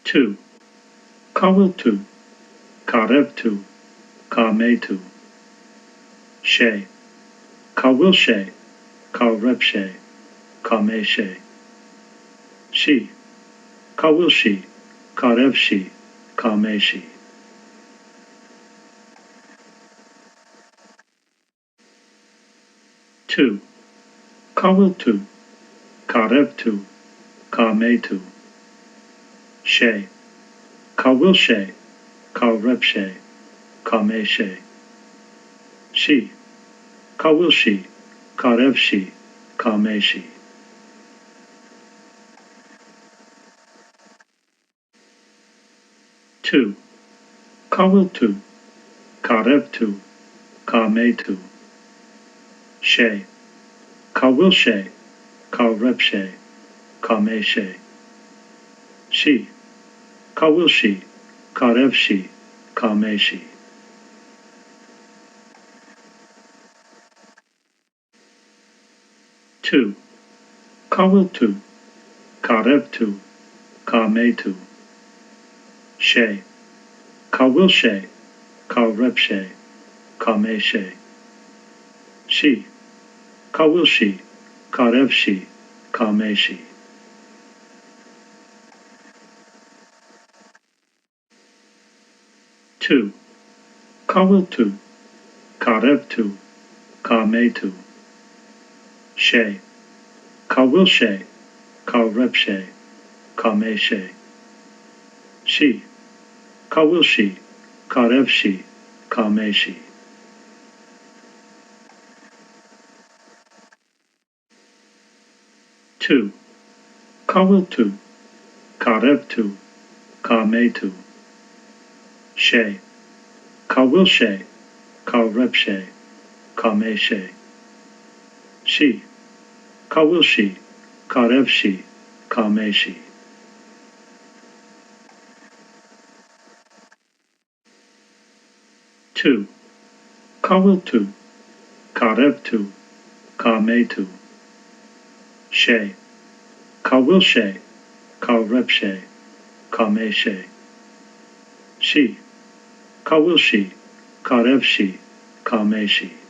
2. Cá bhfuil tú? Cá raibh tú? Cá mbeidh tú? Sé. Cá bhfuil sé? Cá raibh sé? Cá mbeidh sé? Sí. Cá bhfuil sí? Cá raibh sí? Cá mbeidh sí? 2. Cá bhfuil tú? Cá raibh tú? Cá mbeidh tú? Sé. Cá bhfuil sé? Cá raibh sé? Cá mbeidh sé? Sí. Cá bhfuil sí? Cá raibh sí? Cá mbeidh sí? 2. Cá bhfuil tú? Cá raibh tú? Cá mbeidh tú? Sé. Cá bhfuil sé? Cá raibh sé? Cá mbeidh sé? Sí. Cá bhfuil sí? Cá raibh sí? Cá mbeidh sí? 2. Cá bhfuil tú? Cá raibh tú? Cá mbeidh tú? Sé. Cá bhfuil sé? Cá raibh sé? Cá mbeidh sé? Sí. Cá bhfuil sí? Cá raibh sí? Cá mbeidh sí? 2. Cá bhfuil tú? Cá raibh tú? Cá mbeidh tú? Sé. Cá bhfuil sé? Cá raibh sé? Cá mbeidh sé? Sí. Cá bhfuil sí? Cá raibh sí? Cá mbeidh sí? 2. Cá bhfuil tú? Cá raibh tú? Cá mbeidh tú? Sé. Cá bhfuil sé? Cá raibh sé? Cá mbeidh sé? Sí. Cá bhfuil sí? Cá raibh sí? Cá mbeidh sí? 2. Cá bhfuil tú? Cá raibh tú? Cá mbeidh tú? Sé. Cá bhfuil sé? Cá raibh sé? Cá mbeidh sé? Sí. Cá bhfuil sí? Cá raibh sí? Cá mbeidh sí?